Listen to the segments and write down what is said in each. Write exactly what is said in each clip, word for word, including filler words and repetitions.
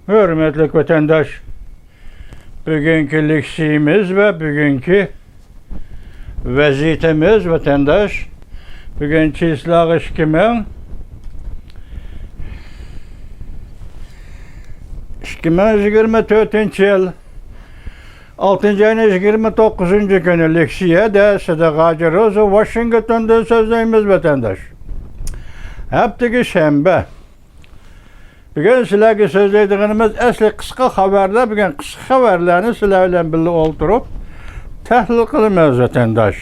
ھۆرمەتلىك ۋەتەنداش، بۈگۈنكى لېكسىيىمىز ۋە بۈگۈنكى ۋەزىيىتىمىز، ۋەتەنداش، بۈگۈن چىسلاغا ئىككى مىڭ، ئىككى مىڭ يىگىرمە تۆتىنچى يىل، ئالتىنچى ئاينىڭ يىگىرمە توققۇزىنچى كۈنى لېكسىيەدە سىدىق ھاجى روزى ۋاشىنگتوندىن سۆزلەيمىز، ۋەتەنداش. ھەپتىگە شەنبە. بۈگۈن سىلەرگە سۆزلەيدىغىنىمىز ئەسلى قىسقا خەۋەرلەر. بۈگۈن قىسقا خەۋەرلەرنى سىلەر بىلەن بىللە ئولتۇرۇپ تەھلىل قىلىمىز، ۋەتەنداش.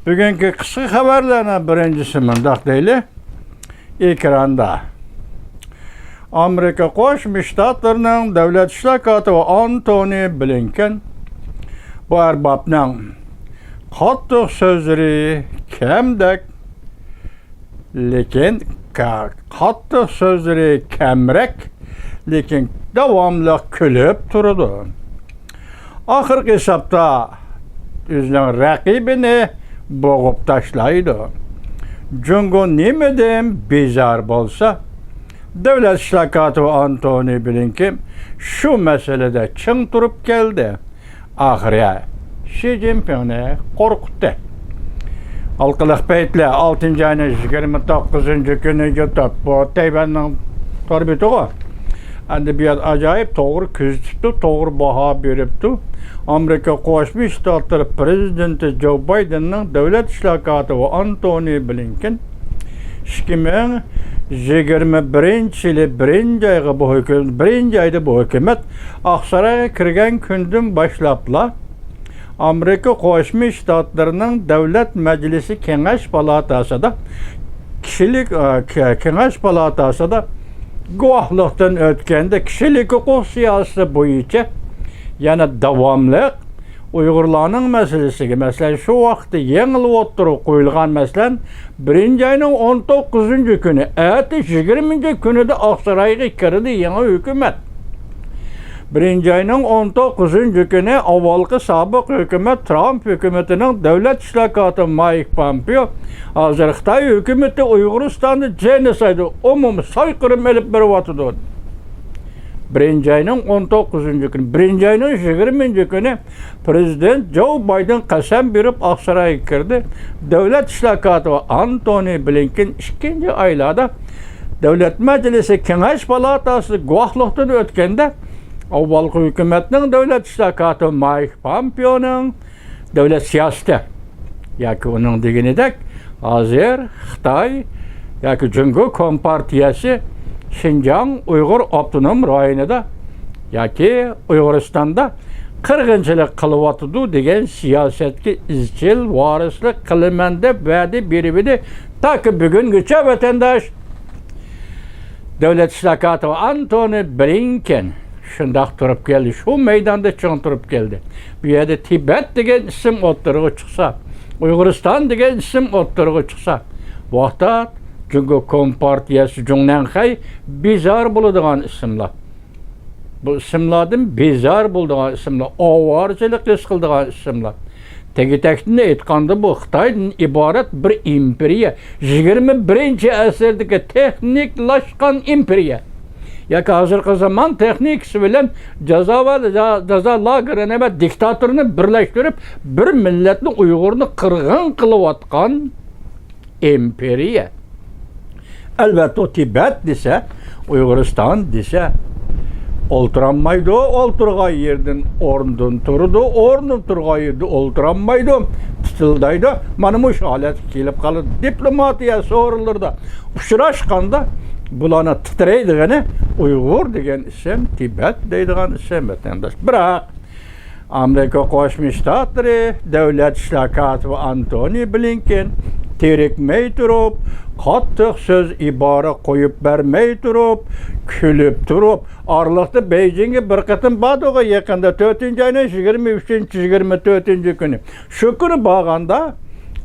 بۈگۈنكى قىسقا خەۋەرلەرنىڭ بىرىنچىسى مۇنداق دەيلى، ئېكراندا. ئامېرىكا قوشما شتاتلىرىنىڭ دۆلەت ئىشلار كاتىپى ئانتونى بلىنكېن بۇ ئەربابنىڭ قاتتىق سۆزلىرى كەمدەك، لېكىن قاتتىق سۆزلىرى كەمرەك، لېكىن داۋاملىق كۈلۈپ تۇرىدۇ. ئاخىرقى ھېسابتا ئۆزىنىڭ رەقىبىنى بوغۇپ تاشلايدۇ. جۇڭگو نېمىدىن بىزار بولسا، دۆلەت ئىشلار كاتىپى ئانتونى بلىنكېن شۇ مەسىلىدە چىڭ تۇرۇپ كەلدى. ئاخىرى شى جىنپىڭنى قورقۇتتى. ھالقىلىق پەيتلەر، ئالتىنچى ئاينىڭ يىگىرمە توققۇزىنچى كۈنى يۇتۇپ، بۇ تەيۋەننىڭ تور بېتىغۇ. ئەمدى بۇ يەردە ئاجايىپ توغرا كۆزىتىپتۇ، توغرا باھا بېرىپتۇ. ئامېرىكا قوشما شتاتلىرى پرېزىدېنتى جو بايدېننىڭ دۆلەت ئىشلار كاتىپى ئانتونى بلىنكېن ئىككى مىڭ يىگىرمە بىرىنچى يىلى بىرىنچى ئايغا بۇ ھۆكۈم-، بىرىنچى ئايدا بۇ ھۆكۈمەت ئاقسارايغا كىرگەن كۈندىن باشلاپلا ئامېرىكا قوشما شتاتلىرىنىڭ دۆلەت مەجلىسى كېڭەش پالاتاسىدا كىشىلىك، ئە، كە-، كېڭەش پالاتاسىدا گۇۋاھلىقتىن ئۆتكەندە، كىشىلىك ھوقۇق سىياسىتى بويىچە يەنە داۋاملىق ئۇيغۇرلارنىڭ مەسىلىسىگە، مەسىلەن، شۇ ۋاقىتتا يېڭىلا ئوتتۇرىغا قويۇلغان، مەسىلەن، بىرىنچى ئاينىڭ ئون توققۇزىنچى كۈنى، ئەتە يىگىرمىنچى كۈنىدە ئاقسارايغا كىردى يېڭى ھۆكۈمەت. بىرىنچى ئاينىڭ ئون توققۇزىنچى كۈنى ئاۋۋالقى سابىق ھۆكۈمەت، ترامپ ھۆكۈمىتىنىڭ دۆلەت ئىشلار كاتىپى مايك پامپېئو، ھازىر خىتاي ھۆكۈمىتى ئۇيغۇرىستاندا جېنوسايد، ئومۇمىي سويقىرىم ئېلىپ بېرىۋاتىدۇ. بىرىنچى ئاينىڭ ئون توققۇزىنچى كۈنى، بىرىنچى ئاينىڭ يىگىرمىنچى كۈنى پرېزىدېنت جو بايدېن قەسەم بېرىپ ئاقسارايغا كىردى. دۆلەت ئىشلار كاتىپى ئانتونى بلىنكېن ئىككىنچى ئايلاردا دۆلەت مەجلىسى كېڭەش پالاتاسى گۇۋاھلىقتىن ئۆتكەندە، ئاۋۋالقى ھۆكۈمەتنىڭ دۆلەت ئىشلار كاتىپى مايك پامپېئونىڭ دۆلەت سىياسىتى ياكى ئۇنىڭ دېگىنىدەك، ھازىر خىتاي ياكى جۇڭگو كومپارتىيەسى شىنجاڭ ئۇيغۇر ئاپتونوم رايونىدا ياكى ئۇيغۇرىستاندا قىرغىنچىلىق قىلىۋاتىدۇ دېگەن سىياسەتكە ئىزچىل ۋارىسلىق قىلىمەن دەپ ۋەدە بېرىۋىدى. تاكى بۈگۈنگىچە، ۋەتەنداش، دۆلەت ئىشلار كاتىپى ئانتونى بلىنكېن شۇنداق تۇرۇپ كەلدى، شۇ مەيداندا چىڭ تۇرۇپ كەلدى. بۇ يەردە تىبەت دېگەن ئىسىم ئوتتۇرىغا چىقسا، ئۇيغۇرىستان دېگەن ئىسىم ئوتتۇرىغا چىقسا، ۋاقتات جۇڭگو كومپارتىيەسى جۇڭنەنخەي بىزار بولىدىغان ئىسىملار. بۇ ئىسىملاردىن بىزار بولىدىغان ئىسىملار، ئاۋارىچىلىك ھېس قىلىدىغان ئىسىملار. تېگى-تەكتىنى ئېيتقاندا، بۇ خىتايدىن ئىبارەت بىر ئىمپېرىيە، يىگىرمە بىرىنچى ئەسىردىكى تېخنىكلاشقان ئىمپېرىيە. ياكى ھازىرقى زامان تېخنىكىسى بىلەن جازا ۋە جا-، جازا لاگېرىنى ۋە دىكتاتورنى بىرلەشتۈرۈپ، بىر مىللەتنى، ئۇيغۇرنى قىرغىن قىلىۋاتقان ئىمپېرىيە. ئەلۋەتتە، ئۇ تىبەت دېسە، ئۇيغۇرىستان دېسە، ئولتۇرالمايدۇ، ئولتۇرغان يېرىدىن ئورنىدىن تۇرىدۇ، ئورنىدىن تۇرغان يېرىدە ئولتۇرالمايدۇ، تىتىلدايدۇ. مانا مۇشۇ ھالەتكە كېلىپ قالىدۇ. دىپلوماتىيە سورۇنلىرىدا ئۇچراشقاندا بۇلارنىڭ تىترەيدىغىنى ئۇيغۇر دېگەن ئىسىم، تىبەت دەيدىغان ئىسىم، ۋەتەنداش. بىراق، ئامېرىكا قوشما شتاتلىرى دۆلەت ئىشلار كاتىپى ئانتونى بلىنكېن تېرىكمەي تۇرۇپ، قاتتىق سۆز ئىبارە قويۇپ بەرمەي تۇرۇپ، كۈلۈپ تۇرۇپ، ئارىلىقتا بېيجىڭگە بىر قېتىم باردىغۇ يېقىندا، تۆتىنچى ئاينىڭ يىگىرمە ئۈچىنچى، يىگىرمە تۆتىنچى كۈنى. شۇ كۈنى بارغاندا،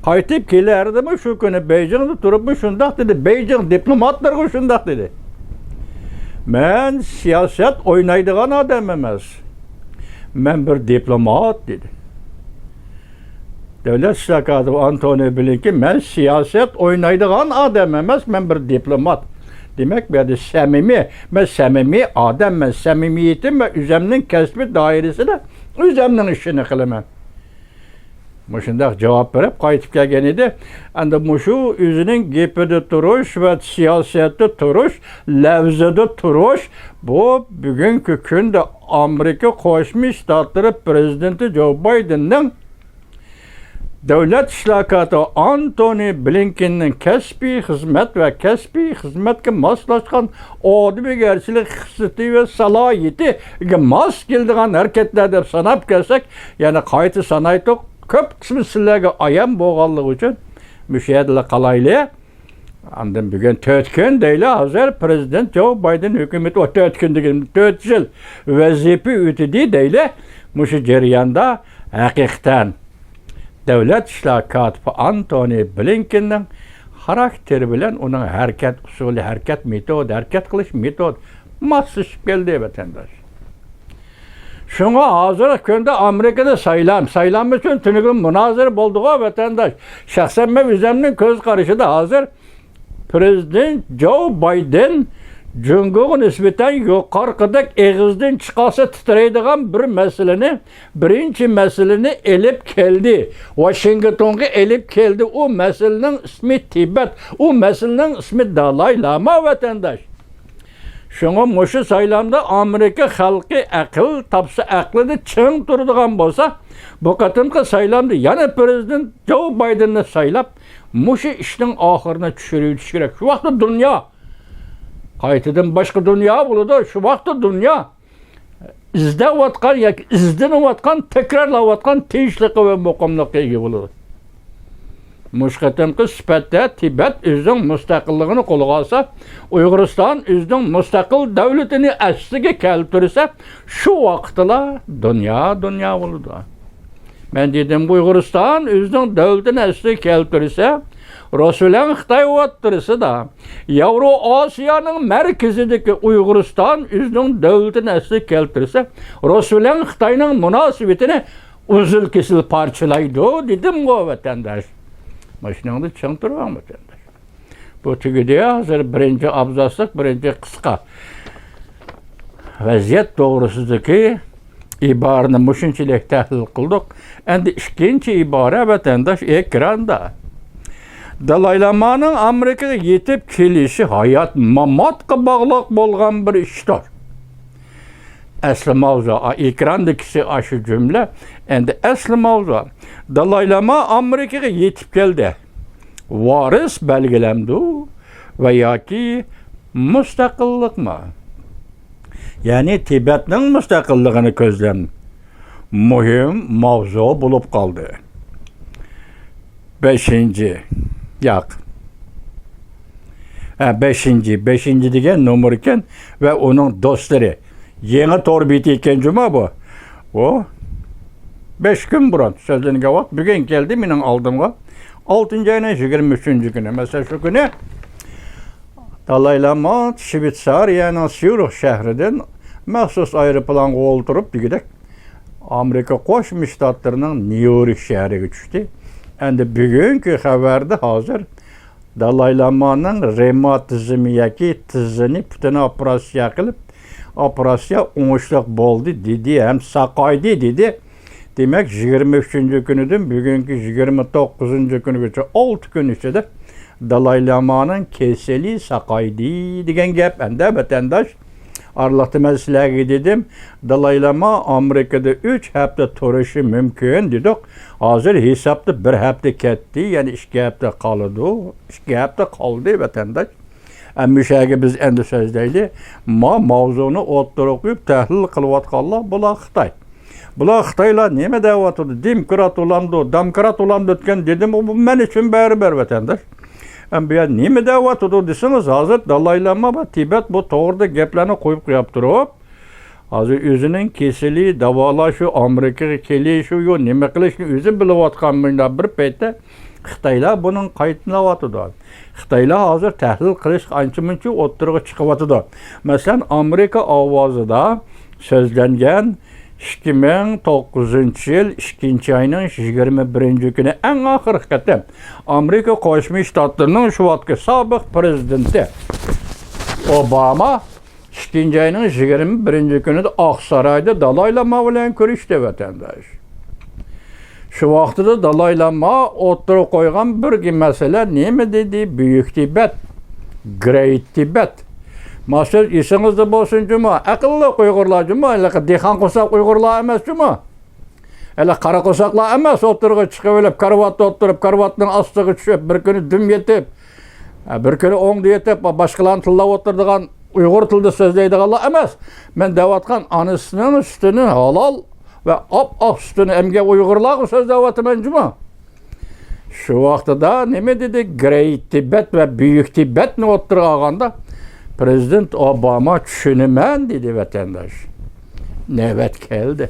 قايتىپ كېلەردىمۇ شۇ كۈنى بېيجىڭدا تۇرۇپمۇ شۇنداق دېدى، بېيجىڭ دىپلوماتلىرىغا شۇنداق دېدى. مەن سىياسەت ئوينايدىغان ئادەم ئەمەس. مەن بىر دىپلومات، دېدى. دۆلەت ئىشلار كاتىپى ئانتونى بلىنكېن، مەن سىياسەت ئوينايدىغان ئادەم ئەمەس، مەن بىر دىپلومات. دېمەك، بۇ يەردە سەمىمىي، مەن سەمىمىي ئادەممەن، سەمىمىيىتىم ۋە ئۆزەمنىڭ كەسپىي دائىرىسىدە ئۆزەمنىڭ ئىشىنى قىلىمەن. مۇشۇنداق جاۋاب بېرىپ قايتىپ كەلگەن ئىدى. ئەمدى مۇشۇ ئۆزىنىڭ گېپىدە تۇرۇش ۋە سىياسەتتە تۇرۇش، لەۋزىدە تۇرۇش، بۇ بۈگۈنكى كۈندە ئامېرىكا قوشما شتاتلىرى پىرېزىدېنتى جو بايدېننىڭ دۆلەت ئىشلار كاتىپى ئانتونى بلىنكېننىڭ كەسپىي خىزمەت ۋە كەسپىي خىزمەتكە ماسلاشقان ئادىمىيگەرچىلىك خىسلىتى ۋە سالاھىيىتىگە ماس كېلىدىغان ھەرىكەتلەر دەپ ساناپ كەلسەك، يەنە قايتا سانايتتۇق. كۆپ قىسمى سىلەرگە ئايان بولغانلىقى ئۈچۈن مۇشۇ يەردىلا قالايلى. ئاندىن بۈگۈن تۆت كۈن دەيلى، ھازىر پىرېزىدېنت جو بايدېن ھۆكۈمىتى، ئۇ تۆت كۈن دېگىنىم تۆت يىل ۋەزىپە ئۆتىدى دەيلى. مۇشۇ جەرياندا ھەقىقەتەن دۆلەت ئىشلار كاتىپى ئانتونى بلىنكېننىڭ خاراكتېرى بىلەن ئۇنىڭ ھەرىكەت ئۇسۇلى، ھەرىكەت مېتودى، ھەرىكەت قىلىش مېتودى ماسلىشىپ كەلدى، ۋەتەنداش. شۇڭا ھازىرقى كۈندە ئامېرىكىدا سايلام، سايلام ئۈچۈن تۈنۈگۈن مۇنازىرە بولدىغۇ، ۋەتەنداش. شەخسەن مەن ئۆزۈمنىڭ كۆز قارىشىدا ھازىر پىرېزىدېنت جو بايدېن جۇڭگوغا نىسبەتەن يۇقىرىقىدەك ئېغىزدىن چىقارسا تىترەيدىغان بىر مەسىلىنى، بىرىنچى مەسىلىنى ئېلىپ كەلدى. ۋاشىنگتونغا ئېلىپ كەلدى. ئۇ مەسىلىنىڭ ئىسمى تىبەت. ئۇ مەسىلىنىڭ ئىسمى دالاي لاما، ۋەتەنداش. شۇڭا مۇشۇ سايلامدا ئامېرىكا خەلقى ئەقىل تاپسا، ئەقلىدە چىڭ تۇرىدىغان بولسا، بۇ قېتىمقى سايلامدا يەنە پىرېزىدېنت جو بايدېننى سايلاپ، مۇشۇ ئىشنىڭ ئاخىرىنى چۈشۈرۈۋېتىش كېرەك. شۇ ۋاقىتتا دۇنيا، قايتىدىن باشقا دۇنيا بولىدۇ. شۇ ۋاقىتتا دۇنيا ئىزدەۋاتقان ياكى ئىزدىنىۋاتقان، تەكرارلاۋاتقان تىنچلىقى ۋە مۇقىملىققا ئىگە بولىدۇ. مۇشۇ قېتىمقى سۈپەتتە تىبەت ئۆزىنىڭ مۇستەقىللىقىنى قولغا ئالسا، ئۇيغۇرىستان ئۆزىنىڭ مۇستەقىل دۆلىتىنى ئەسلىگە كەلتۈرسە، شۇ ۋاقىتلا دۇنيا دۇنيا بولىدۇ. مەن دېدىم، ئۇيغۇرىستان ئۆزىنىڭ دۆلىتىنى ئەسلىگە كەلتۈرسە، رۇس بىلەن خىتاي ئوتتۇرىسىدا، ياۋرو ئاسىيانىڭ مەركىزىدىكى ئۇيغۇرىستان ئۆزىنىڭ دۆلىتىنى ئەسلىگە كەلتۈرسە، رۇس بىلەن خىتاينىڭ مۇناسىۋىتىنى ئۈزۈل-كېسىل پارچىلايدۇ دېدىمغۇ، ۋەتەنداش. مۇشۇنىڭدا چىڭ تۇرۇڭ، ۋەتەنداش. بۇ تۈگىدى. ھازىر بىرىنچى ئابزاسلىق، بىرىنچى قىسقا ۋەزىيەت توغرىسىدىكى ئىبارىنى مۇشۇنچىلىك تەھلىل قىلدۇق. ئەمدى ئىككىنچى ئىبارە، ۋەتەنداش، ئېكراندا. دالاي لامانىڭ ئامېرىكىغا يېتىپ كېلىشى ھايات-ماماتقا باغلىق بولغان بىر ئىشتۇر. ئەسلى ماۋزۇ، ئا، ئېكراندىكىسى ئاشۇ جۈملە. ئەمدى ئەسلى ماۋزۇ. دالاي لاما ئامېرىكىغا يېتىپ كەلدى. ۋارىس بەلگىلەمدۇ ۋە ياكى مۇستەقىللىقمۇ؟ يەنى تىبەتنىڭ مۇستەقىللىقىنى كۆزلەم مۇھىم ماۋزۇ بولۇپ قالدى. بەشىنچى، ياق. ھە، بەشىنچى، بەشىنچى دېگەن نومۇر ئىكەن ۋە ئۇنىڭ دوستلىرى. يېڭى تور بېتى ئىكەن جۇما بۇ. ئۇ بەش كۈن بۇرۇن سۆزلەنگەن ۋاقىت بۈگۈن كەلدى مېنىڭ ئالدىمغا. ئالتىنچى ئاينىڭ يىگىرمە ئۈچىنچى كۈنى. مەسىلەن، شۇ كۈنى دالاي لاما شۋېتسارىيەنىڭ سيۇرىخ شەھىرىدىن مەخسۇس ئايروپىلانغا ئولتۇرۇپ دېگۈدەك ئامېرىكا قوشما شتاتلىرىنىڭ نيۇ يورك شەھىرىگە چۈشتى. ئەمدى بۈگۈنكى خەۋەردە ھازىر دالاي لامانىڭ رېماتىزمى ياكى تىزىنى پۇتىنى ئوپېراتسىيە قىلىپ، ئوپېراتسىيە ئوڭۇشلۇق بولدى دېدى ھەم ساقايدى دېدى. دېمەك، يىگىرمە ئۈچىنچى كۈنىدىن بۈگۈنكى يىگىرمە توققۇزىنچى كۈنىگىچە ئالتە كۈن ئىچىدە دالاي لامانىڭ كېسىلى ساقايدى دېگەن گەپ. ئەمدى ۋەتەنداش، ئارىلىقتا مەن سىلەرگە دېدىم، دالاي لاما ئامېرىكىدا ئۈچ ھەپتە تۇرۇشى مۇمكىن دېدۇق. ھازىر ھېسابتا بىر ھەپتە كەتتى، يەنە ئىككى ھەپتە قالىدۇ. ئىككى ھەپتە قالدى، ۋەتەنداش. ئەمدى مۇشۇ يەرگە بىز ئەمدى سۆزلەيلى. ما ماۋزۇنى ئوتتۇرىغا قويۇپ تەھلىل قىلىۋاتقانلار بۇلار خىتاي. بۇلار خىتايلار نېمە دەۋاتىدۇ؟ دېموكرات بولامدۇ، دامكرات بولامدۇ دېگەن دېدىم، بۇ مەن ئۈچۈن بەرىبىر، ۋەتەنداش. ئەمدى بۇ يەر نېمە دەۋاتىدۇ دېسىڭىز، ھازىر دالاي لاما بار، تىبەت بۇ توغرىدا گەپلەرنى قويۇپ قويۇپ تۇرۇپ، ھازىر ئۆزىنىڭ كېسىلى، داۋالاشۇ، ئامېرىكىغا كېلىشۇ، يو، نېمە قىلىشنى ئۆزى بىلىۋاتقان مۇنداق بىر پەيتتە خىتايلار بۇنىڭ قايتىنىۋاتىدۇ. خىتايلار ھازىر تەھلىل قىلىشقا ئانچە-مۇنچە ئوتتۇرىغا چىقىۋاتىدۇ. مەسىلەن، ئامېرىكا ئاۋازىدا سۆزلەنگەن ئىككى مىڭ توققۇزىنچى يىل ئىككىنچى ئاينىڭ يىگىرمە بىرىنچى كۈنى ئەڭ ئاخىرقى قېتىم ئامېرىكا قوشما شتاتلىرىنىڭ شۇ ۋاقىتقى سابىق پىرېزىدېنتى ئوباما ئىككىنچى ئاينىڭ يىگىرمە بىرىنچى كۈنىدە ئاقسارايدا دالاي لاما بىلەن كۆرۈشتى، ۋەتەنداش. شۇ ۋاقتىدا دالاي لاما ئوتتۇرىغا قويغان بىر مەسىلە نېمە دېدى؟ بۈيۈك تىبەت، گرېيت تىبەت. ما سۆز ئېسىڭىزدە بولسۇن جۇمۇ، ئەقىللىق ئۇيغۇرلار جۇمۇ، ھېلىقى دېھقان قورساق ئۇيغۇرلار ئەمەس جۇمۇ. ھېلى قارا قورساقلار ئەمەس، ئوتتۇرىغا چىقىۋېلىپ، كارىۋاتتا ئولتۇرۇپ، كارىۋاتنىڭ ئاستىغا چۈشۈپ، بىر كۈنى دۈم يېتىپ، ھە، بىر كۈنى ئوڭدا يېتىپ، باشقىلارنى تىللاپ ئولتۇرىدىغان، ئۇيغۇر تىلىدا سۆزلەيدىغانلار ئەمەس. مەن دەۋاتقان ئانىسىنىڭ سۈتىنى ھالال ۋە ئاپئاق سۈتىنى ئەمگەن ئۇيغۇرلارغا سۆزلەۋاتىمەن جۇمۇ. شۇ ۋاقتىدا نېمە دېدى؟ گرېيت تىبەت ۋە بۈيۈك تىبەتنى ئوتتۇرىغا ئالغاندا، پىرېزىدېنت ئوباما چۈشىنىمەن دېدى، ۋەتەنداش. نۆۋەت كەلدى.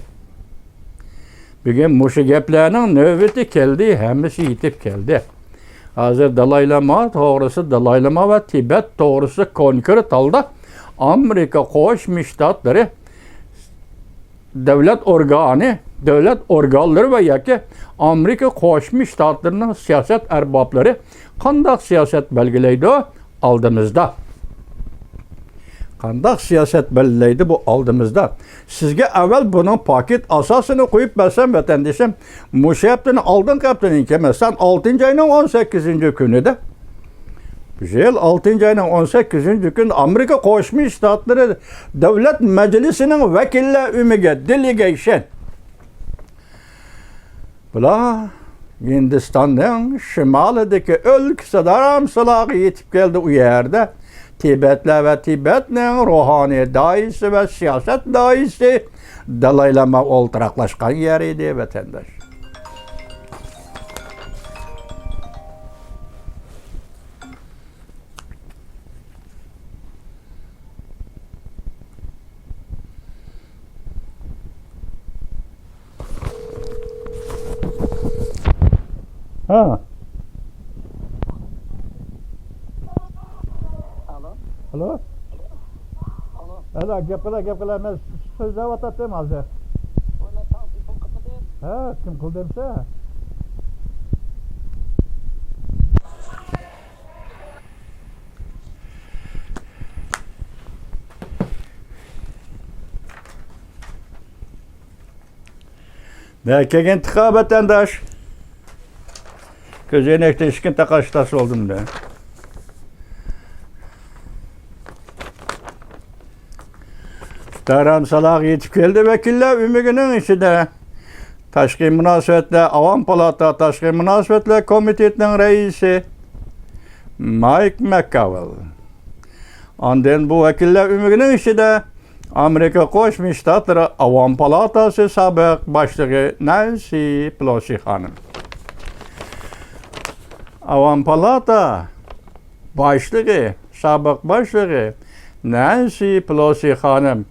بۈگۈن مۇشۇ گەپلەرنىڭ نۆۋىتى كەلدى، ھەممىسى يېتىپ كەلدى. ھازىر دالاي لاما توغرىسى، دالاي لاما ۋە تىبەت توغرىسى كونكرېت ھالدا ئامېرىكا قوشما شتاتلىرى دۆلەت ئورگانى، دۆلەت ئورگانلىرى ۋە ياكى ئامېرىكا قوشما شتاتلىرىنىڭ سىياسەت ئەربابلىرى قانداق سىياسەت بەلگىلەيدۇ؟ ئالدىمىزدا. قانداق سىياسەت بەلگىلەيدۇ بۇ ئالدىمىزدا؟ سىزگە ئەۋۋەل بۇنىڭ پاكىت ئاساسىنى قويۇپ بەرسەم، ۋەتەندىشىم، مۇشۇ ھەپتىنىڭ ئالدىنقى ھەپتىنىڭ كەمىسىدە ئالتىنچى ئاينىڭ ئون سەككىزىنچى كۈنىدە، بۇ يىل ئالتىنچى ئاينىڭ ئون سەككىزىنچى كۈنى ئامېرىكا قوشما شتاتلىرى دۆلەت مەجلىسىنىڭ ۋەكىللەر ئۆمىكى، دېلېگېيشن، بۇلار ھىندىستاننىڭ شىمالىدىكى ئۆلكىسى دارامسالاغا يېتىپ كەلدى. ئۇ يەردە تىبەتلەر ۋە تىبەتنىڭ روھانىي داھىيسى ۋە سىياسەت داھىيسى دالاي لاما ئولتۇراقلاشقان يەر ئىدى، ۋەتەنداش. ھە. ئالو. ئالو. ئالو. ئەلە، گەپ قىلە، گەپ قىلە. مەن سۆزلەۋاتاتتىم ھازىر. ۋاي، مەن ساڭا تېلېفون قىلمىدىم. ھە، كىم قىلدى دېسە؟ نە كەلگەن تىقا ۋەتەنداش. كۆزەينەكتىن ئىشكىن تاقاش تاس بولدۇم دە. دارامسالاغا يېتىپ كەلدى. ۋەكىللەر ئۆمىكىنىڭ ئىچىدە تاشقى مۇناسىۋەتلەر، ئاۋام پالاتا تاشقى مۇناسىۋەتلەر كومىتېتىنىڭ رەئىسى مايك ماككاۋېل. ئاندىن بۇ ۋەكىللەر ئۆمىكىنىڭ ئىچىدە ئامېرىكا قوشما شتاتلىرى ئاۋام پالاتاسى سابىق باشلىقى نەنسى پېلوسى خانىم. ئاۋام پالاتا باشلىقى، سابىق باشلىقى نەنسى پېلوسى خانىم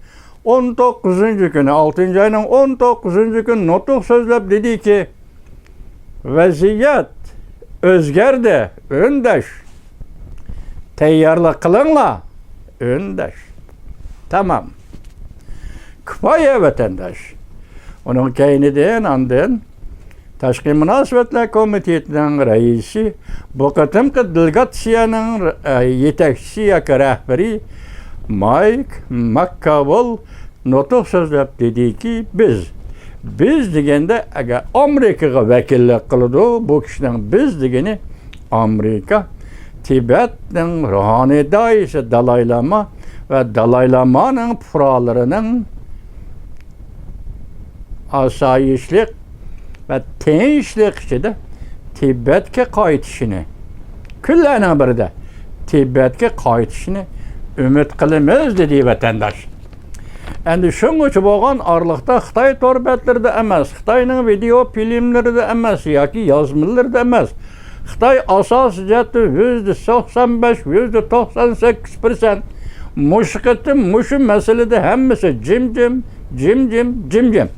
ئون توققۇزىنچى كۈنى، ئالتىنچى ئاينىڭ ئون توققۇزىنچى كۈنى نۇتۇق سۆزلەپ دېدىكى، ۋەزىيەت ئۆزگەردى، ئۈندەش. تەييارلىق قىلىڭلار، ئۈندەش. تامام. كۇپايە، ۋەتەنداش. ئۇنىڭ كەينىدىن ئاندىن تاشقى مۇناسىۋەتلەر كومىتېتىنىڭ رەئىسى، بۇ قېتىمقى دېلېگاتسىيەنىڭ، ئە، يېتەكچىسى ياكى رەھبىرى مايك ماككاۋېل نۇتۇق سۆزلەپ دېدىكى، بىز، بىز دېگەندە ئەگەر ئامېرىكىغا ۋەكىللىك قىلىدۇ، بۇ كىشىنىڭ بىز دېگىنى ئامېرىكا، تىبەتنىڭ روھانىي داھىيسى دالاي لاما ۋە دالاي لامانىڭ پۇقرالىرىنىڭ ئاسايىشلىق ۋە تىنچلىق ئىچىدە تىبەتكە قايتىشىنى، كۈنلەرنىڭ بىرىدە تىبەتكە قايتىشىنى ئۈمىد قىلىمىز، دېدى ۋەتەنداش. ئەمدى شۇڭغىچە بولغان ئارىلىقتا خىتاي تور بەتلىرىدە ئەمەس، خىتاينىڭ ۋىدېئو فىلىملىرىدا ئەمەس ياكى يازمىلىرىدا ئەمەس، خىتاي ئاساسىي جەھەتتە يۈزدە توقسان بەش، يۈزدە توقسان سەككىز پىرسەنت مۇشۇ قېتىم مۇشۇ مەسىلىدە ھەممىسى جىمجىم، جىمجىم، جىمجىم.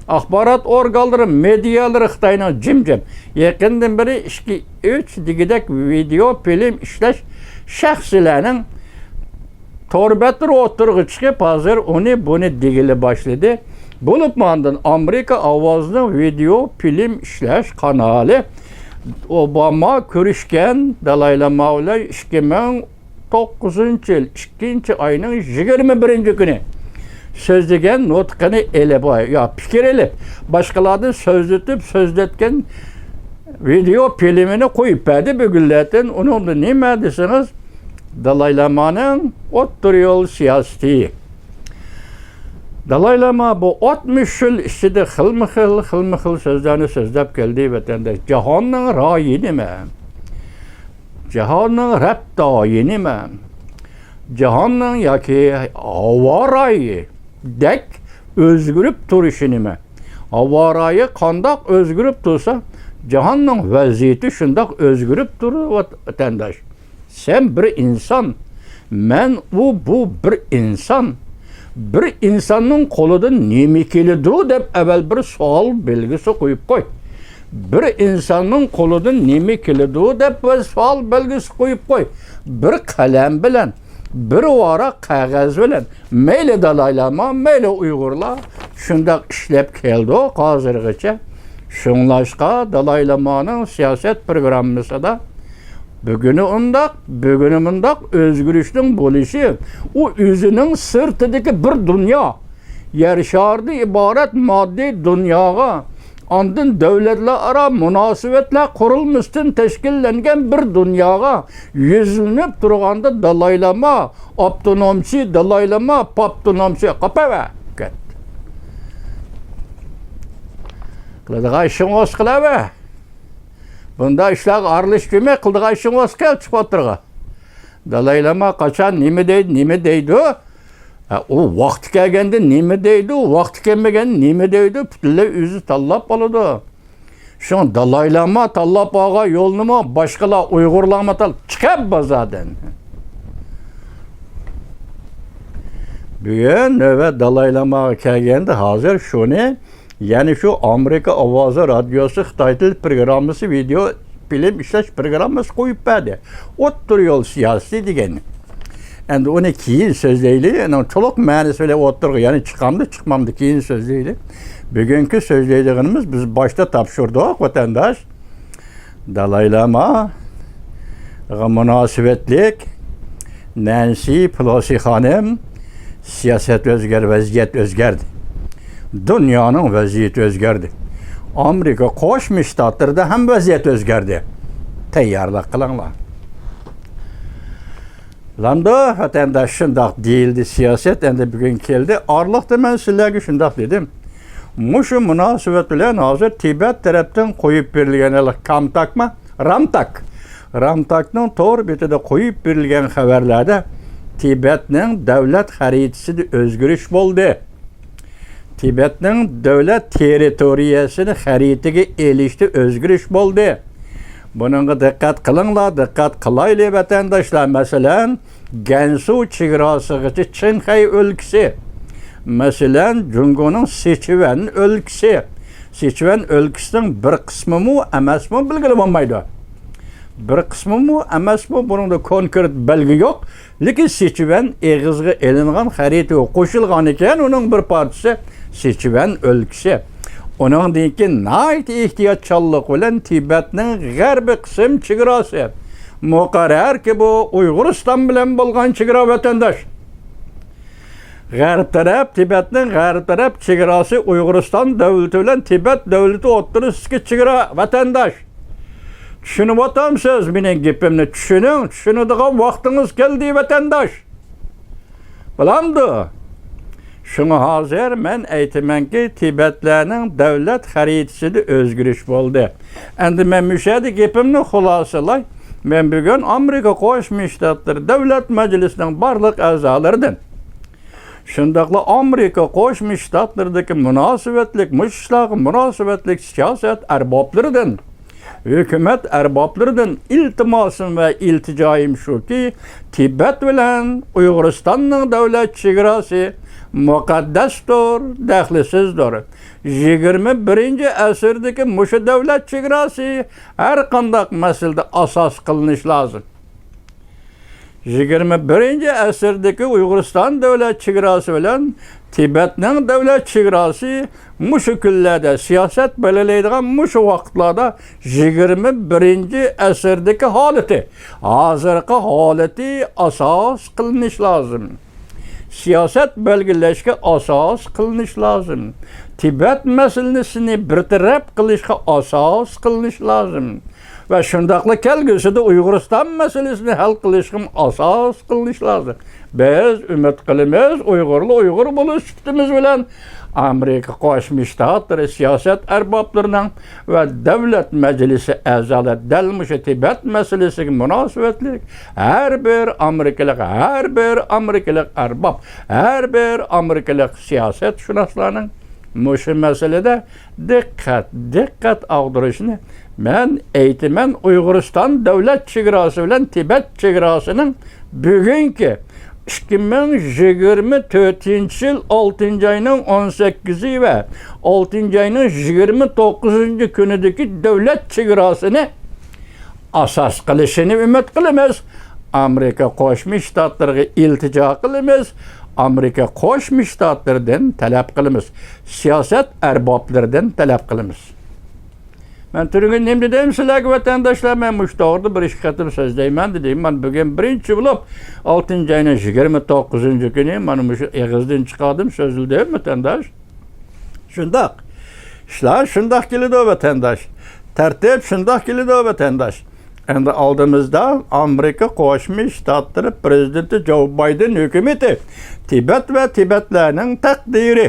ئاخبارات ئورگانلىرى، مېدىيالىرى خىتاينىڭ جىمجىم. يېقىندىن بېرى ئىككى، ئۈچ دېگۈدەك ۋىدېئو فىلىم ئىشلەش شەخسلەرنىڭ تور بەتلىرى ئوتتۇرىغا چىقىپ، ھازىر ئۇنى بۇنى دېگىلى باشلىدى. بولۇپمۇ ئاندىن ئامېرىكا ئاۋازىنىڭ ۋىدېئو فىلىم ئىشلەش قانالى ئوباما كۆرۈشكەن دالاي لاما بىلەن ئىككى مىڭ توققۇزىنچى يىل ئىككىنچى ئاينىڭ يىگىرمە بىرىنچى كۈنى سۆزلىگەن نۇتقىنى ئېلىپ، يا پىكىر ئېلىپ، باشقىلاردىن سۆزلىتىپ سۆزلەتكەن ۋىدېئو فىلىمىنى قويۇپ بەردى بۈگۈنلەتىن. ئۇنىڭدا نېمە دېسىڭىز، دالاي لامانىڭ ئوتتۇرا يول سىياسىتى. دالاي لاما بۇ ئاتمىش يىل ئىچىدە خىلمۇ خىل، خىلمۇ خىل سۆزلەرنى سۆزلەپ كەلدى، ۋەتەنداش. جاھاننىڭ رايى نېمە؟ جاھاننىڭ رەپتايى نېمە؟ جاھاننىڭ ياكى ھاۋا رايىدەك ئۆزگىرىپ تۇرۇشى نېمە؟ ھاۋا رايى قانداق ئۆزگىرىپ تۇرسا، جاھاننىڭ ۋەزىيىتى شۇنداق ئۆزگىرىپ تۇرىدۇ، ۋەتەنداش. سەن بىر ئىنسان، مەن ئۇ، بۇ بىر ئىنسان. بىر ئىنساننىڭ قولىدىن نېمە كېلىدۇ دەپ ئەۋۋەل بىر سوئال بەلگىسى قويۇپ قوي. بىر ئىنساننىڭ قولىدىن نېمە كېلىدۇ دەپ بىر سوئال بەلگىسى قويۇپ قوي. بىر قەلەم بىلەن، بىر ۋاراق قەغەز بىلەن، مەيلى دالاي لاما، مەيلى ئۇيغۇرلار شۇنداق ئىشلەپ كەلدۇق ھازىرغىچە. شۇڭلاشقا دالاي لامانىڭ سىياسەت پروگراممىسىدا بۈگۈنى ئۇنداق، بۈگۈنى مۇنداق ئۆزگىرىشنىڭ بولۇشى، ئۇ ئۆزىنىڭ سىرتىدىكى بىر دۇنيا، يەر شارىدىن ئىبارەت ماددىي دۇنياغا، ئاندىن دۆلەتلەر ئارا مۇناسىۋەتلەر قۇرۇلمىسىدىن تەشكىللەنگەن بىر دۇنياغا يۈزلىنىپ تۇرغاندا، دالاي لاما ئاپتونومچى، دالاي لاما پاپتونومچى، قاپاۋە، كەت. قىلىدىغان ئىشىڭ بولسا قىلاۋە. بۇنداق ئىشلارغا ئارىلىشىپ يۈرمەي، قىلىدىغان ئىشىڭ بولسا كەل، چىق ئوتتۇرىغا. دالاي لاما قاچان نېمە دەيدۇ، نېمە دەيدۇ؟ ھە، ئۇ ۋاقتى كەلگەندە نېمە دەيدۇ، ۋاقتى كەلمىگەندە نېمە دەيدۇ، پۈتۈنلەي ئۆزى تاللاپ ئالىدۇ. شۇڭا دالاي لاما تاللاپ ئالغان يولنىمۇ باشقىلار، ئۇيغۇرلارمۇ تال-، چىقار بازاردىن. بۈگۈن نۆۋەت دالاي لاماغا كەلگەندە، ھازىر شۇنى، يەنى شۇ ئامېرىكا ئاۋازى رادىيوسى خىتاي تىل پروگراممىسى ۋىدېئو فىلىم ئىشلەش پروگراممىسى قويۇپ بەردى. ئوتتۇرا يول سىياسىتى دېگەن. ئەمدى ئۇنى كېيىن سۆزلەيلى، ئۇنىڭ تولۇق مەنىسى بىلەن ئوتتۇرىغا يەنە چىقامدۇ، چىقمامدۇ، كېيىن سۆزلەيلى. بۈگۈنكى سۆزلەيدىغىنىمىز، بىز باشتا تاپشۇردۇق، ۋەتەنداش. دالاي لاماغا مۇناسىۋەتلىك نەنسى پېلوسى خانىم، سىياسەت ئۆزگەر-، ۋەزىيەت ئۆزگەردى. دۇنيانىڭ ۋەزىيىتى ئۆزگەردى. ئامېرىكا قوشما شتاتلىرىدا ھەم ۋەزىيەت ئۆزگەردى. تەييارلىق قىلىڭلار. لامدۇ، ۋەتەنداش، شۇنداق دېيىلدى، سىياسەت ئەمدى بۈگۈن كەلدى. ئارىلىقتا مەن سىلەرگە شۇنداق دېدىم. مۇشۇ مۇناسىۋەت بىلەن ھازىر تىبەت تەرەپتىن قويۇپ بېرىلگەن ھېلىقى كامتاكما؟ رامتاك. رامتاكنىڭ تور بېتىدە قويۇپ بېرىلگەن خەۋەرلەردە تىبەتنىڭ دۆلەت خەرىتىسىدە ئۆزگىرىش بولدى. تىبەتنىڭ دۆلەت تېررىتورىيەسىنى خەرىتىگە ئېلىشتا ئۆزگىرىش بولدى. بۇنىڭغا دىققەت قىلىڭلار، دىققەت قىلايلى، ۋەتەنداشلار. مەسىلەن، گەنسۇ چېگراسىغىچە چىڭخەي ئۆلكىسى، مەسىلەن، جۇڭگونىڭ سىچۈەن ئۆلكىسى. سىچۈەن ئۆلكىسىنىڭ بىر قىسمىمۇ ئەمەسمۇ بىلگىلى بولمايدۇ. بىر قىسمىمۇ ئەمەسمۇ، بۇنىڭدا كونكرېت بەلگە يوق. لېكىن سىچۈەن ئېغىزغا ئېلىنغان، خەرىتىگە قوشۇلغان ئىكەن، ئۇنىڭ بىر پارچىسى سىچۈەن ئۆلكىسى. ئۇنىڭدىن كېيىن ناھايىتى ئېھتىياتچانلىق بىلەن تىبەتنىڭ غەربىي قىسىم چېگراسى مۇقەررەركى، بۇ ئۇيغۇرىستان بىلەن بولغان چېگرا، ۋەتەنداش. غەرب تەرەپ، تىبەتنىڭ غەرب تەرەپ چېگراسى ئۇيغۇرىستان دۆلىتى بىلەن تىبەت دۆلىتى ئوتتۇرىسىدىكى چېگرا، ۋەتەنداش. چۈشىنىۋاتامسىز مېنىڭ گېپىمنى؟ چۈشىنىڭ، چۈشىنىدىغان ۋاقتىڭىز كەلدى، ۋەتەنداش. بولامدۇ؟ شۇڭا ھازىر مەن ئېيتىمەنكى، تىبەتلەرنىڭ دۆلەت خەرىتىسىدە ئۆزگىرىش بولدى. ئەمدى مەن مۇشۇ يەردە گېپىمنى خۇلاسىلاي. مەن بۈگۈن ئامېرىكا قوشما شتاتلىرى دۆلەت مەجلىسىنىڭ بارلىق ئەزالىرىدىن، شۇنداقلا ئامېرىكا قوشما شتاتلىرىدىكى مۇناسىۋەتلىك، مۇشۇ ئىشلارغا مۇناسىۋەتلىك سىياسەت ئەربابلىرىدىن، ھۆكۈمەت ئەربابلىرىدىن ئىلتىماسىم ۋە ئىلتىجايىم شۇكى، تىبەت بىلەن ئۇيغۇرىستاننىڭ دۆلەت چېگراسى مۇقەددەستۇر، دەخلىسىزدۇر. يىگىرمە بىرىنچى ئەسىردىكى مۇشۇ دۆلەت چېگراسى ھەر قانداق مەسىلىدە ئاساس قىلىنىشى لازىم. يىگىرمە بىرىنچى ئەسىردىكى ئۇيغۇرىستان دۆلەت چېگراسى بىلەن تىبەتنىڭ دۆلەت چېگراسى مۇشۇ كۈنلەردە، سىياسەت بەلگىلەيدىغان مۇشۇ ۋاقىتلاردا، يىگىرمە بىرىنچى ئەسىردىكى ھالىتى، ھازىرقى ھالىتى ئاساس قىلىنىش لازىم. سىياسەت بەلگىلەشكە ئاساس قىلىنىش لازىم. تىبەت مەسىلىسىنى بىر تەرەپ قىلىشقا ئاساس قىلىنىش لازىم. ۋە شۇنداقلا كەلگۈسىدە ئۇيغۇرىستان مەسىلىسىنى ھەل قىلىشقىمۇ ئاساس قىلىنىش لازىم. بىز ئۈمىد قىلىمىز، ئۇيغۇرلار ئۇيغۇر بولۇش سۈپىتىمىز بىلەن ئامېرىكا قوشما شتاتلىرى سىياسەت ئەربابلىرىنىڭ ۋە دۆلەت مەجلىسى ئەزالىرى دەل مۇشۇ تىبەت مەسىلىسىگە مۇناسىۋەتلىك ھەر بىر ئامېرىكىلىق، ھەر بىر ئامېرىكىلىق ئەرباب، ھەر بىر ئامېرىكىلىق سىياسەتشۇناسلارنىڭ مۇشۇ مەسىلىدە دىققەت، دىققەت ئاغدۇرۇشىنى مەن ئېيتىمەن. ئۇيغۇرىستان دۆلەت چېگراسى بىلەن تىبەت چېگراسىنىڭ بۈگۈنكى ئىككى مىڭ يىگىرمە تۆتىنچى يىل ئالتىنچى ئاينىڭ ئون سەككىزى ۋە ئالتىنچى ئاينىڭ يىگىرمە توققۇزىنچى كۈنىدىكى دۆلەت چېگراسىنى ئاساس قىلىشىنى ئۈمىد قىلىمىز. ئامېرىكا قوشما شتاتلىرىغا ئىلتىجا قىلىمىز. ئامېرىكا قوشما شتاتلىرىدىن تەلەپ قىلىمىز. سىياسەت ئەربابلىرىدىن تەلەپ قىلىمىز. مەن تۈنۈگۈن نېمە دېدىم سىلەرگە، ۋەتەنداشلار؟ مەن مۇشۇ توغرىدا بىر ئىككى قېتىم سۆزلەيمەن دېدىم. مانا بۈگۈن بىرىنچى بولۇپ، ئالتىنچى ئاينىڭ يىگىرمە توققۇزىنچى كۈنى مانا مۇشۇ ئېغىزدىن چىقاردىم، سۆزلىدىم، ۋەتەنداش. شۇنداق. ئىشلار شۇنداق كېلىدۇ، ۋەتەنداش. تەرتىپ شۇنداق كېلىدۇ، ۋەتەنداش. ئەمدى ئالدىمىزدا ئامېرىكا قوشما شتاتلىرى پىرېزىدېنتى جو بايدېن ھۆكۈمىتى تىبەت ۋە تىبەتلەرنىڭ تەقدىرى،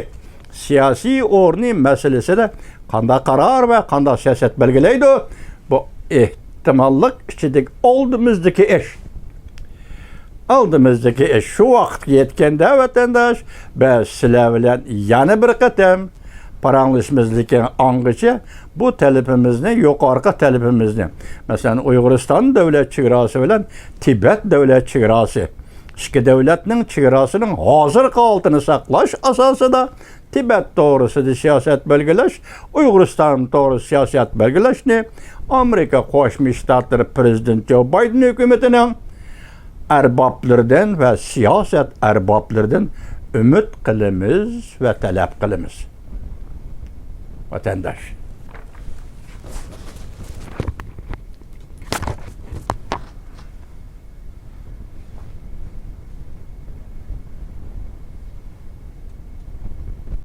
سىياسىي ئورنى مەسىلىسىدە قانداق قارار ۋە قانداق سىياسەت بەلگىلەيدۇ؟ بۇ ئېھتىماللىق ئىچىدىكى ئالدىمىزدىكى ئىش. ئالدىمىزدىكى ئىش. شۇ ۋاقىتقا يەتكەندە، ۋەتەنداش، بىز سىلەر بىلەن يەنە بىر قېتىم پاراڭلىشىمىز، لېكىن ئاڭغىچە بۇ تەلىپىمىزنى، يۇقىرىقى تەلىپىمىزنى، مەسىلەن، ئۇيغۇرىستان دۆلەت چېگراسى بىلەن تىبەت دۆلەت چېگراسى، ئىككى دۆلەتنىڭ چېگراسىنىڭ ھازىرقى ھالىتىنى ساقلاش ئاساسىدا تىبەت توغرىسىدا سىياسەت بەلگىلەش، ئۇيغۇرىستان توغرىسىدا سىياسەت بەلگىلەشنى ئامېرىكا قوشما شتاتلىرى پىرېزىدېنتى جو بايدېن ھۆكۈمىتىنىڭ ئەربابلىرىدىن ۋە سىياسەت ئەربابلىرىدىن ئۈمىد قىلىمىز ۋە تەلەپ قىلىمىز. ۋەتەنداش،